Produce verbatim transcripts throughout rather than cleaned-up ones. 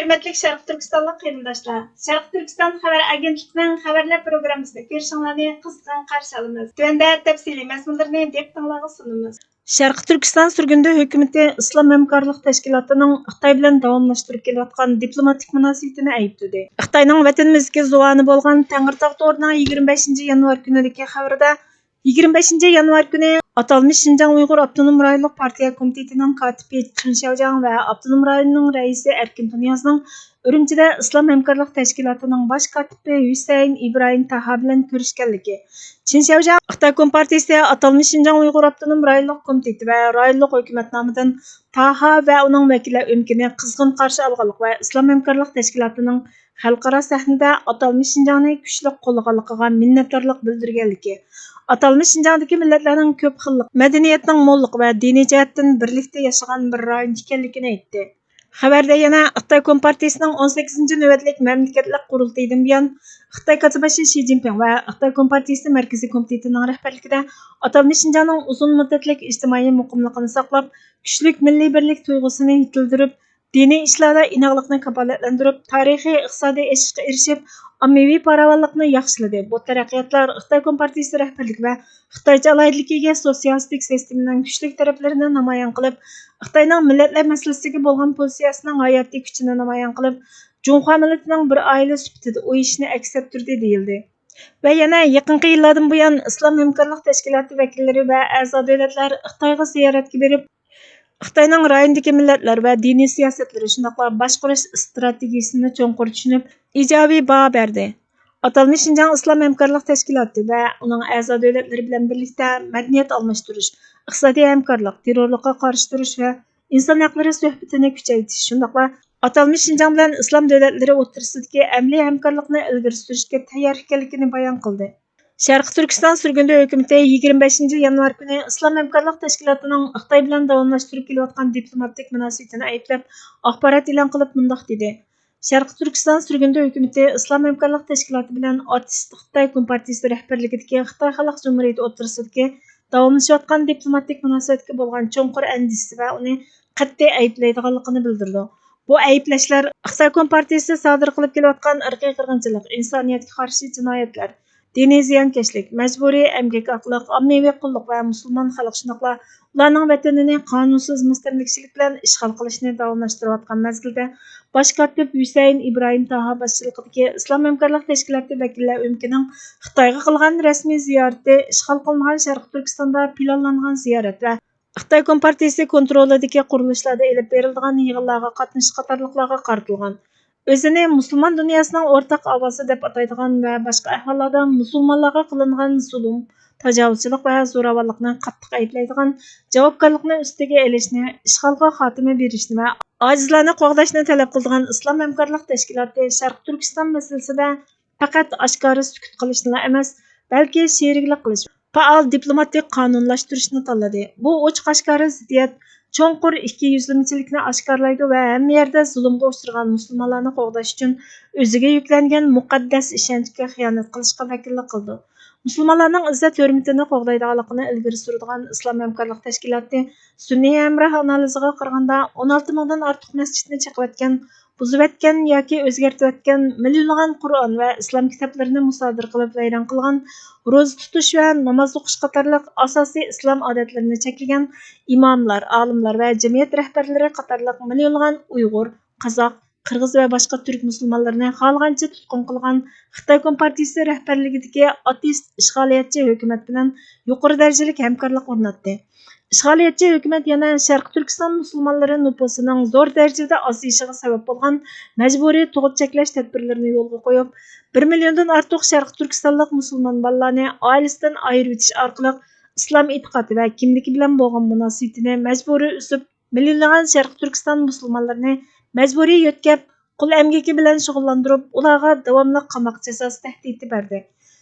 ھۆرمەتلىك شەرقىي تۈركىستانلىق قېرىنداشلار، شەرقىي تۈركىستان خەۋەر ئاگېنتلىقىنىڭ خەۋەرلەر پروگراممىسىدا كۆرۈشۈڭلارنى قىزغىن قارشى ئالىمىز. تۆۋەندە تەپسىلىي مەزمۇنلىرىنى دىققىتىڭلارغا سۇنىمىز. شەرقىي تۈركىستان سۈرگۈندە ھۆكۈمىتى ئىسلام ھەمكارلىق تەشكىلاتىنىڭ خىتاي بىلەن داۋاملاشتۇرۇپ كېلىۋاتقان دىپلوماتىك مۇناسىۋىتىنى ئەيىبلىدى. خىتاينىڭ ۋەتىنىمىزدىكى زۇۋانى بولغان تەڭرىتاغ تورىنىڭ يىگىرمە بەشىنچى يانۋار كۈنىدىكى خەۋىرىدە، يىگىرمە بەشىنچى يانۋار كۈنى ئاتالمىش شىنجاڭ ئۇيغۇر ئاپتونوم رايونلۇق پارتىيە كومىتېتىنىڭ كاتىپى چېن شياۋجياڭ ۋە ئاپتونوم رايوننىڭ رەئىسى ئەركىن تۇنىيازنىڭ ئۈرۈمچىدە ئىسلام ھەمكارلىق تەشكىلاتىنىڭ باش كاتىپى ھۈسەيىن ئىبراھىم تاھا بىلەن كۆرۈشكەنلىكى، چېن شياۋجياڭ خىتاي كومپارتىيىسى ئاتالمىش شىنجاڭ ئۇيغۇر ئاپتونوم رايونلۇق كومىتېتى ۋە رايونلۇق ھۆكۈمەت نامىدىن تاھا ۋە ئۇنىڭ ۋەكىللەر ئۆمىكىنى قىزغىن قارشى ئالغانلىقى ۋە ئىسلام ھەمكارلىق تەشكىلاتىنىڭ خەلقئارا سەھنىدە ئاتالمىش شىنجاڭنى كۈچلۈك قوللىغانلىقىغا مىننەتدارلىق بىلدۈرگەنلىكى، ئاتالمىش شىنجاڭدىكى مىللەتلەرنىڭ كۆپ خىللىق، مەدەنىيەتنىڭ موللۇقى ۋە دىنىي جەھەتتىن بىرلىكتە ياشىغان بىر رايون ئىكەنلىكىنى ئېيتتى. خەۋەردە يەنە خىتاي كومپارتىيىسىنىڭ ئون سەككىزىنچى نۆۋەتلىك مەملىكەتلىك قۇرۇلتىيىدىن بۇيان، خىتاي كاتتىباشى شى جىنپىڭ ۋە خىتاي كومپارتىيىسى مەركىزىي كومىتېتىنىڭ رەھبەرلىكىدە ئاتالمىش شىنجاڭنىڭ ئۇزۇن مۇددەتلىك ئىجتىمائىي مۇقىملىقىنى ساقلاپ، كۈچلۈك مىللىي بىرلىك تۇيغۇسىنى يېتىلدۈرۈپ، دىنىي ئىشلاردا ئىناقلىقنى كاپالەتلەندۈرۈپ، تارىخىي ئىقتىسادىي ئېشىشقا ئېرىشىپ، ئاممىۋى پاراۋانلىقنى ياخشىلىدى. بۇ تەرەققىياتلار خىتاي كومپارتىيىسى رەھبەرلىكى ۋە خىتايچە ئالاھىدىلىكىگە سوتسىيالىستىك سىستېمىنىڭ كۈچلۈك تەرەپلىرىنى نامايان قىلىپ، خىتاينىڭ مىللەتلەر مەسىلىسىگە بولغان پوزىتسىيەسىنىڭ ھاياتىي كۈچىنى نامايان قىلىپ، جۇڭخۇا مىللىتىنىڭ بىر ئائىلە سۈپىتىدە ئۇيۇشۇشىنى ئەكس ئەتتۈردى، دېيىلدى. ۋە يەنە يېقىنقى يىللاردىن بۇيان ئىسلام ھەمكارلىق تەشكىلاتى ۋەكىللىرى ۋە ئەزا دۆلەتلەر خىتايغا زىيارەتكە بېرىپ، خىتاينىڭ رايوندىكى مىللەتلەر ۋە دىنىي سىياسەتلىرى، شۇنداقلا باشقۇرۇش ئىستراتېگىيىسىنى چوڭقۇر چۈشىنىپ، ئىجابىي باھا بەردى. ئاتالمىش شىنجاڭ ئىسلام ھەمكارلىق تەشكىلاتى ۋە ئۇنىڭ ئەزا دۆلەتلىرى بىلەن بىرلىكتە مەدەنىيەت ئالماشتۇرۇش، ئىقتىسادىي ھەمكارلىق، تېررورلۇققا قارشى تۇرۇش ۋە ئىنسان ھەقلىرى سۆھبىتىنى كۈچەيتىش، شۇنداقلا ئاتالمىش شىنجاڭ بىلەن ئىسلام دۆلەتلىرى ئوتتۇرىسىدىكى ئەمەلىي ھەمكارلىقنى ئىلگىرى سۈرۈشكە تەييار ئىكەنلىكىنى بايان قىلدى. شەرقىي تۈركىستان سۈرگۈندە ھۆكۈمىتى يىگىرمە بەشىنچى يانۋار كۈنى ئىسلام ھەمكارلىق تەشكىلاتىنىڭ خىتاي بىلەن داۋاملاشتۇرۇپ كېلىۋاتقان دىپلوماتىك مۇناسىۋىتىنى ئەيىبلەپ، ئاخبارات ئېلان قىلىپ مۇنداق دېدى: شەرقىي تۈركىستان سۈرگۈندە ھۆكۈمىتى ئىسلام ھەمكارلىق تەشكىلاتى بىلەن ئاتېئىستىك خىتاي كومپارتىيىسى رەھبەرلىكىدىكى خىتاي خەلق جۇمھۇرىيىتى ئوتتۇرىسىدىكى داۋاملىشىۋاتقان دىپلوماتىك مۇناسىۋەتكە بولغان چوڭقۇر ئەندىشىسى ۋە ئۇنى قەتئىي ئەيىبلەيدىغانلىقىنى بىلدۈرىدۇ. بۇ ئەيىبلەشلەر خىتاي كومپارتىيىسى سادىر قىلىپ كېلىۋاتقان ئىرقىي قىرغىنچىلىق، ئىنسانىيەتكە قارشى جىنايەتلەر، دىنىي زىيانكەشلىك، مەجبۇرىي ئەمگەك ھەقلىق، ئاممىۋى قۇللۇق ۋە مۇسۇلمان خەلق، شۇنداقلا ئۇلارنىڭ ۋەتىنىنى قانۇنسىز مۇستەملىكىچىلىك بىلەن ئىشغال قىلىشنى داۋاملاشتۇرۇۋاتقان مەزگىلدە، باش كاتىپ ھۈسەيىن ئىبراھىم تاھا باشچىلىقىدىكى ئىسلام ھەمكارلىق تەشكىلاتى ۋەكىللەر ئۆمىكىنىڭ خىتايغا قىلغان رەسمىي زىيارىتى ئىشغال قىلىنغان شەرقىي تۈركىستاندا پىلانلانغان زىيارەت ۋە خىتاي كومپارتىيىسى كونترولىدىكى قۇرۇلۇشلاردا ئېلىپ بېرىلىدىغان يىغىنلارغا قاتنىشىش قاتارلىقلارغا قارىتىلغان. ئۆزىنى مۇسۇلمان دۇنياسىنىڭ ئورتاق ئاۋازى دەپ ئاتايدىغان ۋە باشقا ئەھۋاللاردا مۇسۇلمانلارغا قىلىنغان زۇلۇم، تاجاۋۇزچىلىق ۋە زوراۋانلىقنى قاتتىق ئەيىبلەيدىغان، جاۋابكارلىقنى ئۈستىگە ئېلىشنى، ئىشغالغا خاتىمە بېرىشنى ۋە ئاجىزلارنى قوغداشنى تەلەپ قىلىدىغان ئىسلام ھەمكارلىق تەشكىلاتى شەرقىي تۈركىستان مەسىلىسىدە پەقەت ئاشكارا سۈكۈت قىلىشنىلا ئەمەس، بەلكى شېرىكلىك قىلىش، پائال دىپلوماتىك قانۇنلاشتۇرۇشنى تاللىدى. بۇ ئوچۇق-ئاشكارا زىددىيەت چوڭقۇر ئىككى يۈزلىمىچىلىكنى ئاشكارىلايدۇ ۋە ھەممە يەردە زۇلۇمغا ئۇچرىغان مۇسۇلمانلارنى قوغداش ئۈچۈن ئۆزىگە يۈكلەنگەن مۇقەددەس ئىشەنچكە خىيانەت قىلىشقا ۋەكىللىك قىلىدۇ. مۇسۇلمانلارنىڭ ئىززەت-ھۆرمىتىنى قوغدايدىغانلىقىنى ئىلگىرى سۈرىدىغان ئىسلام ھەمكارلىق تەشكىلاتى سۈنئىي ھەمراھ ئانالىزىغا قارىغاندا، ئون ئالتە مىڭدىن ئارتۇق مەسچىتنى چېقىۋەتكەن، بۇزۇۋەتكەن ياكى ئۆزگەرتىۋەتكەن، مىليونلىغان قۇرئان ۋە ئىسلام كىتابلىرىنى مۇسادىرە قىلىپ ۋەيران قىلغان، روزا تۇتۇش ۋە ناماز ئوقۇش قاتارلىق ئاساسىي ئىسلام ئادەتلىرىنى چەكلىگەن ئىماملار، ئالىملار ۋە جەمئىيەت رەھبەرلىرى قاتارلىق مىليونلىغان ئۇيغۇر، قازاق، قىرغىز ۋە باشقا تۈرك مۇسۇلمانلىرىنى خالىغانچە تۇتقۇن قىلغان خىتاي كومپارتىيىسى رەھبەرلىكىدىكى ئاتېئىست ئىشغالىيەتچى ھۆكۈمەت بىلەن يۇقىرى دەرىجىلىك ھەمكارلىق ئورناتتى. ئىشغالىيەتچى ھۆكۈمەت يەنە شەرقىي تۈركىستان مۇسۇلمانلىرى نوپۇسىنىڭ زور دەرىجىدە ئازىيىشىغا سەۋەب بولغان مەجبۇرىي تۇغۇت چەكلەش تەدبىرلىرىنى يولغا قويۇپ، بىر مىليوندىن ئارتۇق شەرقىي تۈركىستانلىق مۇسۇلمان بالىلارنى ئائىلىسىدىن ئايرىۋېتىش ئارقىلىق ئىسلام ئېتىقادى ۋە كىملىكى بىلەن بولغان مۇناسىۋىتىنى مەجبۇرىي ئۈزۈپ، مىليونلىغان شەرقىي تۈركىستان مۇسۇلمانلىرىنى مەجبۇرىي يۆتكەپ، قۇل ئەمگىكى بىلەن شۇغۇللاندۇرۇپ، ئۇلارغا داۋاملىق قاماق جازاسى تەھدىتى بەردى.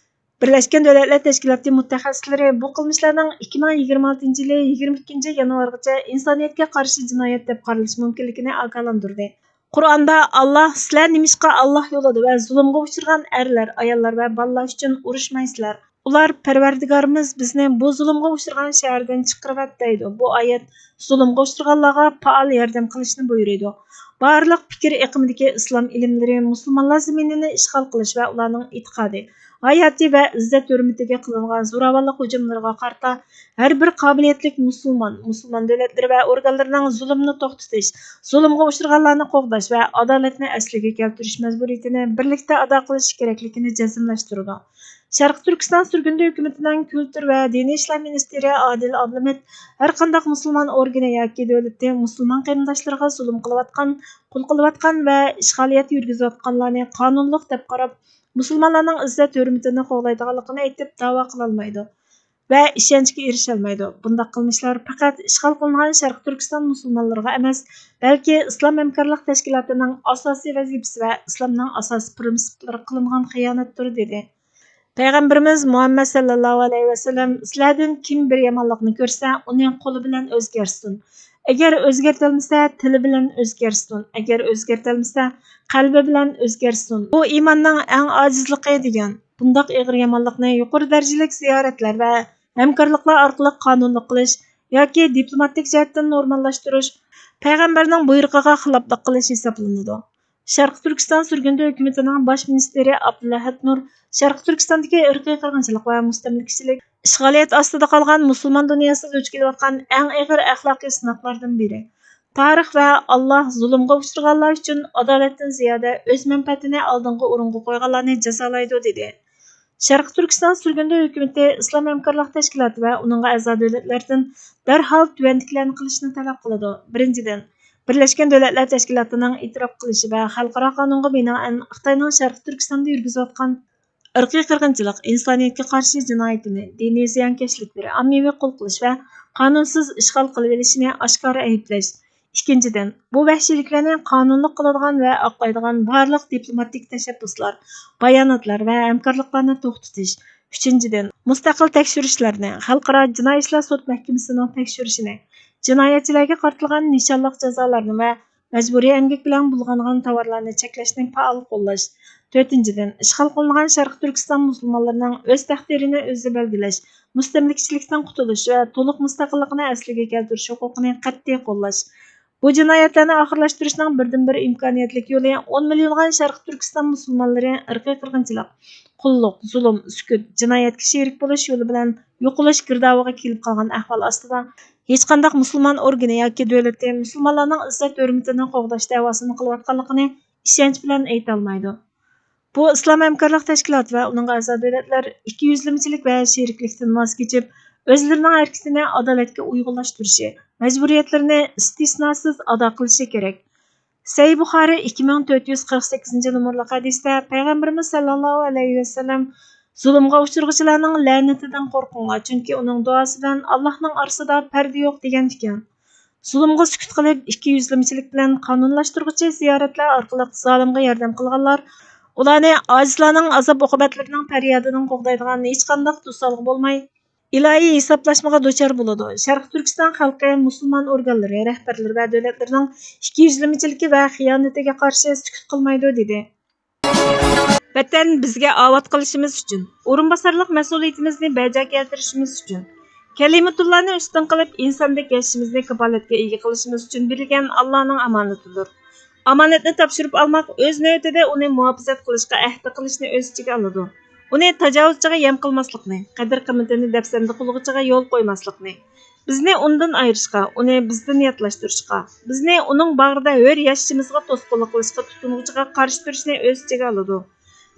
بىرلەشكەن دۆلەتلەر تەشكىلاتى مۇتەخەسسىسلىرى بۇ قىلمىشلارنىڭ ئىككى مىڭ يىگىرمە ئالتىنچى يىلى يىگىرمە ئىككىنچى يانۋارغىچە ئىنسانىيەتكە قارشى جىنايەت دەپ قارىلىشى مۇمكىنلىكىنى ئاگاھلاندۇردى. قۇرئاندا، «ئاللا، سىلەر نېمىشقا ئاللا يولىدا ۋە زۇلۇمغا ئۇچرىغان ئەرلەر، ئاياللار ۋە بالىلار ئۈچۈن ئۇرۇشمايسىلەر؟ ئۇلار، پەرۋەردىگارىمىز بىزنى بۇ زۇلۇمغا ئۇچرىغان شەھەردىن چىقىرىۋەت دەيدۇ.» بۇ ئايەت زۇلۇمغا ئۇچرىغانلارغا پائال ياردەم قىلىشنى بۇيرۇيدۇ. بارلىق پىكىر ئېقىمىدىكى ئىسلام ئىلىملىرى مۇسۇلمانلار زېمىنىنى ئىشغال قىلىش ۋە ئۇلارنىڭ ئېتىقادى، ھاياتى ۋە ئىززەت-ھۆرمىتىگە قىلىنغان زوراۋانلىق ھۇجۇملىرىغا قارىتا ھەر بىر قابىلىيەتلىك مۇسۇلمان، مۇسۇلمان دۆلەتلىرى ۋە ئورگانلىرىنىڭ زۇلۇمنى توختىتىش، زۇلۇمغا ئۇچرىغانلارنى قوغداش ۋە ئادالەتنى ئەسلىگە كەلتۈرۈش مەجبۇرىيىتىنى بىرلىكتە ئادا قىلىشى كېرەكلىكىنى جەزملەشتۈرىدۇ. شەرقىي تۈركىستان سۈرگۈندە ھۆكۈمىتىنىڭ كۈلتۈر ۋە دىنىي ئىشلار مىنىستىرى ئادىل ئابلىمىت ھەر قانداق مۇسۇلمان ئورگىنى ياكى دۆلىتى مۇسۇلمان قېرىنداشلىرىغا زۇلۇم قىلىۋاتقان، قۇل قىلىۋاتقان ۋە ئىشغالىيەت يۈرگۈزۈۋاتقانلارنى قانۇنلۇق دەپ قاراپ، مۇسۇلمانلارنىڭ ئىززەت-ھۆرمىتىنى قوغدايدىغانلىقىنى ئېيتىپ داۋا قىلالمايدۇ ۋە ئىشەنچكە ئېرىشەلمەيدۇ. بۇنداق قىلمىشلار پەقەت ئىشغال قىلىنغان شەرقىي تۈركىستان مۇسۇلمانلىرىغا ئەمەس، بەلكى ئىسلام ھەمكارلىق تەشكىلاتىنىڭ ئاساسىي ۋەزىپىسى ۋە ئىسلامنىڭ ئاساسىي پىرىنسىپلىرىغا قىلىنغان خىيانەتتۇر، دېدى. پەيغەمبىرىمىز مۇھەممەد سەللەللاھۇ ئەلەيھى ۋەسەللەم، سىلەردىن كىم بىر يامانلىقنى كۆرسە، ئۇنى قولى بىلەن ئۆزگەرتسۇن. ئەگەر ئۆزگەرتەلمىسە، تىلى بىلەن ئۆزگەرتسۇن. ئەگەر ئۆزگەرتەلمىسە، قەلبى بىلەن ئۆزگەرتسۇن. بۇ ئىماننىڭ ئەڭ ئاجىزلىقى، دېگەن. بۇنداق ئېغىر يامانلىقنى يۇقىرى دەرىجىلىك زىيارەتلەر ۋە ھەمكارلىقلار ئارقىلىق قانۇنلۇق قىلىش ياكى دىپلوماتىك جەھەتتىن نورماللاشتۇرۇش پەيغەمبەرنىڭ بۇيرۇقىغا خىلاپلىق قىلىش ھېسابلىنىدۇ. شەرقىي تۈركىستان سۈرگۈندە ھۆكۈمىتىنىڭ باش مىنىستىرى ئابدۇلئەھەد نۇر شەرقىي تۈركىستاندىكى ئىرقىي قىرغىنچىلىق ۋە مۇستەملىكىچىلىك، ئىشغالىيەت ئاستىدا قالغان مۇسۇلمان دۇنياسى دۇچ كېلىۋاتقان ئەڭ ئېغىر ئەخلاقىي سىناقلاردىن بىرى. تارىخ ۋە ئاللاھ زۇلۇمغا ئۇچرىغانلار ئۈچۈن ئادالەتتىن زىيادە ئۆز مەنپەئەتىنى ئالدىنقى ئورۇنغا قويغانلارنى جازالايدۇ، دېدى. شەرقىي تۈركىستان سۈرگۈندە ھۆكۈمىتى ئىسلام ھەمكارلىق تەشكىلاتى ۋە ئۇنىڭغا ئەزا دۆلەتلەردىن دەرھال تۆۋەندىكىلەرنى قىلىشنى تەلەپ قىلىدۇ. بىرىنچىدىن، بىرلەشكەن دۆلەتلەر تەشكىلاتىنىڭ ئېتىراپ قىلىشى ۋە خەلقئارا قانۇنغا بىنائەن خىتاينىڭ شەرقىي تۈركىستاندا يۈرگۈزۈۋاتقان ئىرقىي قىرغىنچىلىق، ئىنسانىيەتكە قارشى جىنايىتىنى، دىنىي زىيانكەشلىكلىرى، ئاممىۋى قۇل قىلىش ۋە قانۇنسىز ئىشغال قىلىۋېلىشىنى ئاشكارا ئەيىبلەش. ئىككىنچىدىن، بۇ ۋەھشىيلىكلەرنى قانۇنلۇق قىلىدىغان ۋە ئاقلايدىغان بارلىق دىپلوماتىك تەشەببۇسلار، باياناتلار ۋە ھەمكارلىقلارنى توختىتىش. ئۈچىنچىدىن، مۇستەقىل تەكشۈرۈشلەرنى، خەلقئارا جىنايى ئىشلار سوت مەھكىمىسىنىڭ تەكشۈرۈشىنى، جىنايەتچىلەرگە قارىتىلغان نىشانلىق جازالارنى ۋە مەجبۇرىي ئەمگەك بىلەن بۇلغانغان تاۋارلارنى چەكلەشنى پائال قوللاش. تۆتىنچىدىن، ئىشغال قىلىنغان شەرقىي تۈركىستان مۇسۇلمانلىرىنىڭ ئۆز تەقدىرىنى ئۆزى بەلگىلەش، مۇستەملىكىچىلىكتىن قۇتۇلۇش ۋە تولۇق مۇستەقىللىقىنى ئەسلىگە كەلتۈرۈش ھوقۇقىنى قەتئىي قوللاش. بۇ جىنايەتلەرنى ئاخىرلاشتۇرۇشنىڭ بىردىنبىر ئىمكانىيەتلىك يولى ئون مىليونلىغان شەرقىي تۈركىستان مۇسۇلمانلىرى ئىرقىي قىرغىنچىلىق، قۇللۇق، زۇلۇم، سۈكۈت، جىنايەتكە شېرىك بولۇش يولى بىلەن يوقىلىش گىردابىغا كېلىپ قالغان ئەھۋال ئاستىدا، ھېچقانداق مۇسۇلمان ئورگىنى ياكى دۆلىتى مۇسۇلمانلارنىڭ ئىززەت-ھۆرمىتىنى قوغداش دەۋاسىنى قىلىۋاتقانلىقىنى ئىشەنچ بىلەن ئېيتالمايدۇ. بۇ ئىسلام ھەمكارلىق تەشكىلاتى ۋە ئۇنىڭغا ئەزا دۆلەتلەر ئىككى يۈزلىمىچىلىك ۋە شېرىكلىكتىن ۋاز كېچىپ، ئۆزلىرىنىڭ ھەرىكىتىنى ئادالەتكە ئۇيغۇنلاشتۇرۇشى، مەجبۇرىيەتلىرىنى ئىستىسناسىز ئادا قىلىشى كېرەك. سەھىھ بۇخارى ئىككى مىڭ تۆت يۈز قىرىق سەككىزىنچى نومۇرلۇق ھەدىستە پەيغەمبىرىمىز سەللەللاھۇ ئەلەيھى ۋەسەللەم، زۇلۇمغا ئۇچرىغۇچىلارنىڭ لەنىتىدىن قورقۇڭلار، چۈنكى ئۇنىڭ دۇئاسى بىلەن ئاللاھنىڭ ئارىسىدا پەردە يوق، دېگەن ئىكەن. زۇلۇمغا سۈكۈت قىلىپ، ئىككى يۈزلىمىچىلىك بىلەن قانۇنلاشتۇرغۇچى زىيارەتلەر ئارقىلىق زالىمغا ياردەم قىلغانلار، ئۇلارنى ئاجىزلارنىڭ ئازاب-ئوقۇبەتلىرىنىڭ پەريادىدىن قوغدايدىغان ھېچقانداق توسالغۇ بولماي، ئىلاھىي ھېسابلاشمىغا دۇچار بولىدۇ. شەرقىي تۈركىستان خەلقى مۇسۇلمان ئورگانلىرى، رەھبەرلىرى ۋە دۆلەتلىرىنىڭ ئىككى يۈزلىمىچىلىكى ۋە خىيانىتىگە قارشى سۈكۈت قىلمايدۇ، دېدى. ۋەتەن بىزگە ئاۋات قىلىشىمىز ئۈچۈن، ئورۇنباسارلىق مەسئۇلىيىتىمىزنى بەجا كەلتۈرۈشىمىز ئۈچۈن، كەلىمىتۇللانى ئۈستۈن قىلىپ، ئىنساندەك ياشىشىمىزنى كاپالەتكە ئىگە قىلىشىمىز ئۈچۈن بېرىلگەن ئاللانىڭ ئامانىتىدۇر. ئامانەتنى تاپشۇرۇپ ئالماق ئۆز نۆۋىتىدە ئۇنى مۇھاپىزەت قىلىشقا ئەھدە قىلىشنى ئۆز ئىچىگە ئالىدۇ. ئۇنى تاجاۋۇزچىغا يەم قىلماسلىقنى، قەدىر-قىممىتىنى دەپسەندە قىلغۇچىغا يول قويماسلىقنى، بىزنى ئۇنىڭدىن ئايرىشقا، ئۇنى بىزدىن ياتلاشتۇرۇشقا، بىزنى ئۇنىڭ باغرىدا ھۆر ياشىشىمىزغا توسقۇنلۇق قىلىشقا تۇتۇنغۇچىغا قارشى تۇرۇشنى ئۆز ئىچىگە ئالىدۇ.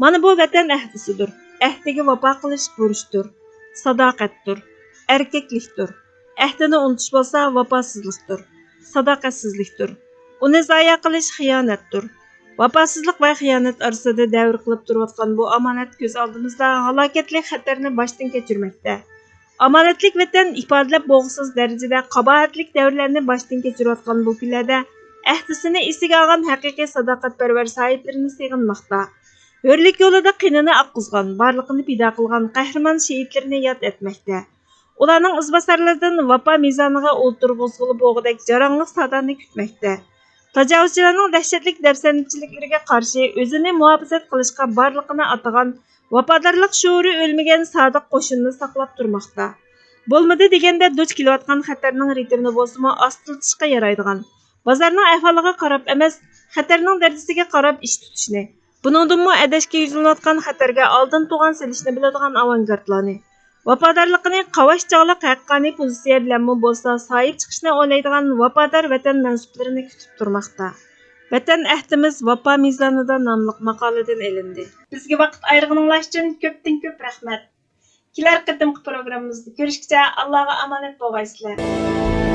مانا بۇ ۋەتەن ئەھدىسىدۇر. ئەھدىگە ۋاپا قىلىش بۇرچتۇر، ساداقەتتۇر، ئەركەكلىكتۇر. ئەھدىنى ئۇنتۇش بولسا ۋاپاسىزلىقتۇر، ساداقەتسىزلىكتۇر. ئۇنى زايە قىلىش خىيانەتتۇر. ۋاپاسىزلىق ۋە خىيانەت ئارىسىدا دەۋر قىلىپ تۇرۇۋاتقان بۇ ئامانەت كۆز ئالدىمىزدا ھالاكەتلىك خەتەرنى باشتىن كەچۈرمەكتە. ئامانەتلىك ۋەتەن ئىپادىلەپ بولغۇسىز دەرىجىدە قاباھەتلىك دەۋرلەرنى باشتىن كەچۈرۈۋاتقان بۇ كۈنلەردە ئەھدىسىنى ئېسىگە ئالغان ھەقىقىي ساداقەتپەرۋەر ساھىبلىرىنى سېغىنماقتا. ھۆرلۈك يولىدا قېنىنى ئاققۇزغان، بارلىقىنى پىدا قىلغان قەھرىمان شېھىتلىرىنى ياد ئەتمەكتە. ئۇلارنىڭ ئىزباسارلىرىدىن ۋاپا مىزانىغا ئولتۇرغۇزغىلى بولغۇدەك جاراڭلىق سادانى كۈتمەكتە. تاجاۋۇزچىلارنىڭ دەھشەتلىك دەپسەندىچىلىكلىرىگە قارشى ئۆزىنى مۇھاپىزەت قىلىشقا بارلىقىنى ئاتىغان ۋاپادارلىق شورى ئۆلمىگەن سادىق قوشۇننى ساقلاپ تۇرماقتا. بولمىدى دېگەندە دۇچ كېلىۋاتقان خەتەرنىڭ رىتىمىنى بولسىمۇ ئاستىلىتىشقا يارايدىغان، بازارنىڭ ئەھۋالىغا قاراپ ئەمەس، خەتەرنىڭ دەرىجىسىگە قاراپ ئىش تۇتۇشنى، بۇنىڭدىنمۇ ئەدەشكە يۈزلىنىۋاتقان خەتەرگە ئالدىن تۇغان سېلىشنى بىلىدىغان ئاۋانگارتلارنى، ۋاپادارلىقىنى قاۋاش چاغلىق ھەققانىي پوزىتسىيە بىلەنمۇ بولسا ساھىب چىقىشنى ئويلايدىغان ۋاپادار ۋەتەن مەنسۇپلىرىنى كۈتۈپ تۇرماقتا. ۋەتەن ئەھدىمىز ۋاپا مىزانىدا ناملىق ماقالىدىن ئېلىندى. بىزگە ۋاقىت ئايرىغىنىڭلار ئۈچۈن كۆپتىن كۆپ رەھمەت. كېلەر قېتىمقى پروگراممىمىزدا كۆرۈشكىچە ئاللاغا ئامانەت بولغايسىلەر.